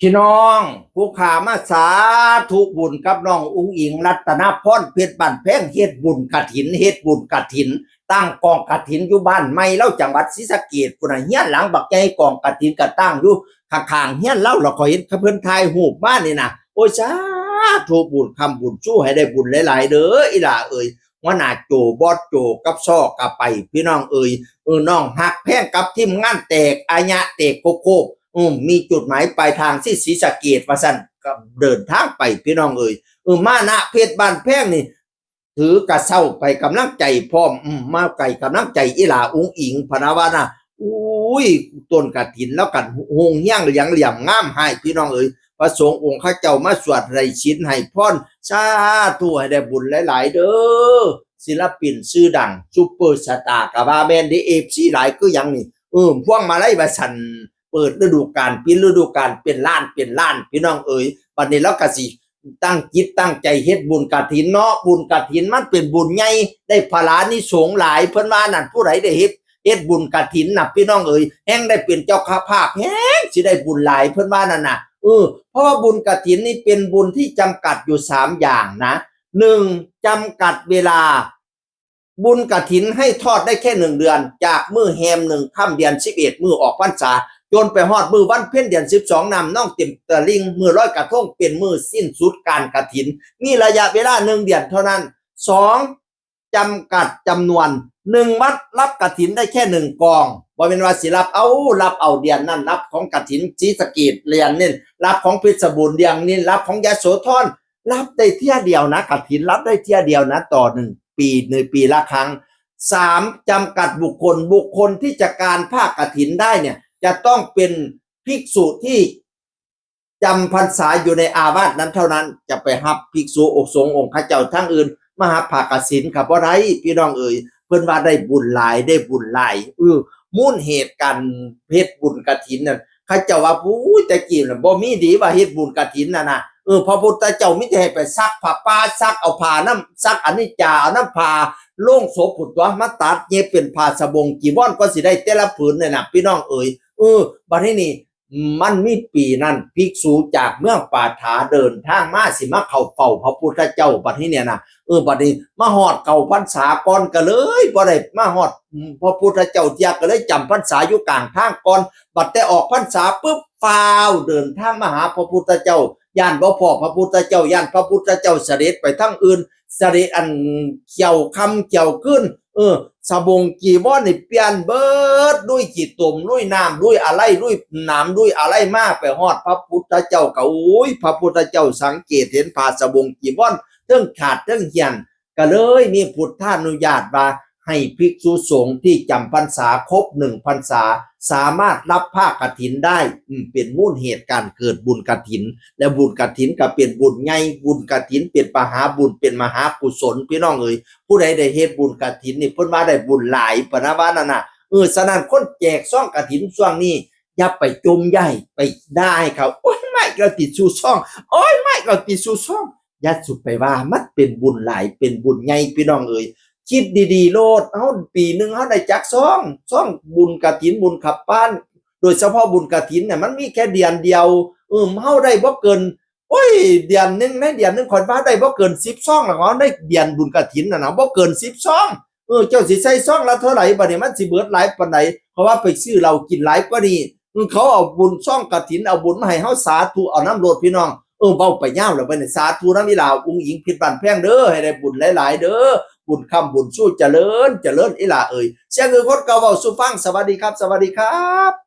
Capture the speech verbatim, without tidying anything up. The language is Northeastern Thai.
พี่น้องผู้ขามาสาธุบุญกับน้องอุ๋งอิ๋งรัตนพรเพชรบ้านแพง เฮ็ดบุญกฐิน เฮ็ดบุญกฐิน ตั้งกองกฐินอยู่บ้านใหม่เลาจังหวัดศรีสะเกษพุ้นน่ะ เฮือนหลังบักใหญ่ กองกฐินก็ตั้งอยู่ข้างๆเฮือนเลา แล้วข้อยเห็นเพิ่นถ่ายรูปมานี่นะ โอ้ย สาธุบุญค้ำบุญชูให้ได้บุญหลายๆเด้อ อีหล่าเอ๋ย หัวหน้าโจ บอสโจ กับซอ กะไป พี่น้องเอ๋ย เออ น้องฮักแพงกับทีมงานแตกอายะแตกโคกๆ อืม มีจุดหมายปลายทางที่ศรีสะเกษว่าซั่น ก็เดินทางไป พี่น้องเอ๋ย เออ มานะเพชรบ้านแพงนี่ ถือกระเซ้าไปกำลังใจพร้อม อืม มาไก่กำลังใจอีหล่าอุ๋งอิ๋งพะนะว่านะ อุ้ย ต้นกฐินแล้วกัน โฮงเฮี้ยงเหลียงเหลี่ยมงามหลาย พี่น้องเอ๋ย พระสงฆ์องค์เขาเจ้ามาสวดไห้ศีลให้พร สาธุให้ได้บุญหลายๆเด้อ ศิลปินชื่อดัง ซุปเปอร์สตาร์ก็ว่าแม่นเด้ เอฟซีหลายคือหยังนี่ เออ พวงมาลัยว่าซั่น เปิดฤดูกาล ปิดฤดูกาล เป็นล้านเป็นล้าน พี่น้องเอ๋ย บัดนี้เลาก็สิตั้งจิตตั้งใจเฮ็ดบุญกฐินเนาะ บุญกฐินมันเป็นบุญใหญ่ ได้ผลานิสงส์หลาย เพิ่นว่านั่น ผู้ใดได้เฮ็ด เฮ็ดบุญกฐินน่ะ พี่น้องเอ๋ย แฮ่งได้เป็นเจ้าภาพ แฮ่งสิได้บุญหลาย เพิ่นว่านั่นน่ะ เออ เพราะว่าบุญกฐินนี่เป็นบุญที่จำกัดอยู่สามอย่างนะ หนึ่ง จำกัดเวลา บุญกฐินให้ทอดได้แค่หนึ่งเดือน จากมื้อแฮมหนึ่งค่ำเดือนสิบเอ็ด มื้อออกพรรษา จนไปฮอดมื้อวันเพ็ญเดือนสิบสอง น้ำนองเต็มตลิ่ง มื้อลอยกระทงเป็นมื้อสิ้นสุดการกฐิน มีระยะเวลาหนึ่งเดือนเท่านั้น สอง จำกัดจำนวน หนึ่งวัดรับกฐินได้แค่หนึ่งกอง บ่แม่นว่าสิรับเอา รับเอาเดือนนั้นรับของกฐินศรีสะเกษ เดือนนี้รับของเพชรบูรณ์ เดือนนี้รับของยโสธร รับได้เทื่อเดียวนะ กฐินรับได้เทื่อเดียวนะ ต่อหนึ่งปี ในปีละครั้ง สาม จำกัดบุคคล บุคคลที่จะการผ้ากฐินได้เนี่ย จะต้องเป็นภิกษุที่จำพรรษาอยู่ในอาวาสนั้นเท่านั้น จะไปฮับภิกษุองค์สงฆ์องค์เขาเจ้าทางอื่น มาฮับผ้ากฐินก็บ่ได้ พี่น้องเอ๋ย เพิ่นว่าได้บุญหลาย ได้บุญหลาย เออ มูลเหตุการเฮ็ดบุญกฐินนั่น เขาเจ้าว่า อู้ย แต่กี้น่ะบ่มีดีว่าเฮ็ดบุญกฐินน่ะนะ เออ พระพุทธเจ้ามีแต่ให้ไปซักผ้าป่า ซักเอาผ้านำ ซักอนิจจา เอานำผ้าโลงศพพุ้นตั๊ว มาตัดเย็บเป็นผ้าสบงจีวรก็สิได้แต่ละผืนเนี่ยนะ พี่น้องเอ๋ย เออ บัดนี้นี่ มันมีปีนั้น ภิกษุจากเมืองปาฐาเดินทางมา สิมาเข้าเฝ้าพระพุทธเจ้า บัดนี้เนี่ยนะ เออ บัดนี้มาฮอดเข้าพรรษาก่อน ก็เลยบ่ได้มาฮอดพระพุทธเจ้าเทื่อ ก็เลยจำพรรษาอยู่กลางทางก่อน บัดแต่ออกพรรษาปุ๊บ ฟ้าวเดินทางมาหาพระพุทธเจ้า ย้านบ่พ้อพระพุทธเจ้า ย้านพระพุทธเจ้าเสด็จไปทางอื่น เสด็จอันเขียวค่ำเขียวคืน เออ สบงจีวรนี่เปลี่ยนเบิด ลุยขี้ตม ลุยน้ำ ลุยอะไร ลุยหนาม ลุยอะไรมา ไปฮอดพระพุทธเจ้าก็ โอ้ย พระพุทธเจ้าสังเกตเห็นผ้าสบงจีวร เทิงขาดเทิงเหี่ยน ก็เลยมีพุทธานุญาตว่า ให้ภิกษุสงฆ์ที่จำพรรษาครบหนึ่งพรรษา สามารถรับผ้ากฐินได้ อืม เป็นมูลเหตุการเกิดบุญกฐิน และบุญกฐินก็เป็นบุญใหญ่ บุญกฐินเป็นมหาบุญ เป็นมหากุศล พี่น้องเอ๋ย ผู้ใดได้เฮ็ดบุญกฐินนี่ เพิ่นว่าได้บุญหลาย ปะนะว่านั่นน่ะ เออ ฉะนั้นคนแจกซองกฐินช่วงนี้ อย่าไปจมใหญ่ ไปด่าให้เขา โอ้ย ไม่เราติดสู่ซอง โอ้ย ไม่เราติดสู่ซอง อย่าสุไปว่า มันเป็นบุญหลาย เป็นบุญใหญ่ พี่น้องเอ๋ย คิดดีๆโลด เฮาปีหนึ่งเฮาได้จักซอง ซองบุญกฐิน บุญขับบ้าน โดยเฉพาะบุญกฐินเนี่ย มันมีแค่เดือนเดียว เออ เฮาได้บ่เกิน โอ้ย เดือนหนึ่ง ในเดือนหนึ่งข้อยว่าได้บ่เกินสิบซองหรอก เฮาได้เดือนบุญกฐินน่ะนะ บ่เกินสิบซอง เออ เจ้าสิใส่ซองละเท่าไหร่ บัดนี้มันสิเบิดหลายปานใด เพราะว่าไปซื้อเหล้ากินหลายกว่านี้ เออ เขาเอาบุญซองกฐิน เอาบุญมาให้เฮา สาธุเอานำโลดพี่น้อง เออ เว้าไปยาวแล้วบัดนี้ สาธุนำอีหล่าอุ๋งอิ๋งเพชรบ้านแพงเด้อ ให้ได้บุญหลายๆเด้อ บุญค้ำบุญชูเจริญ เจริญอีหล่าเอ๋ย เสียงคือคนเก่าเว้าสู่ฟัง สวัสดีครับ สวัสดีครับ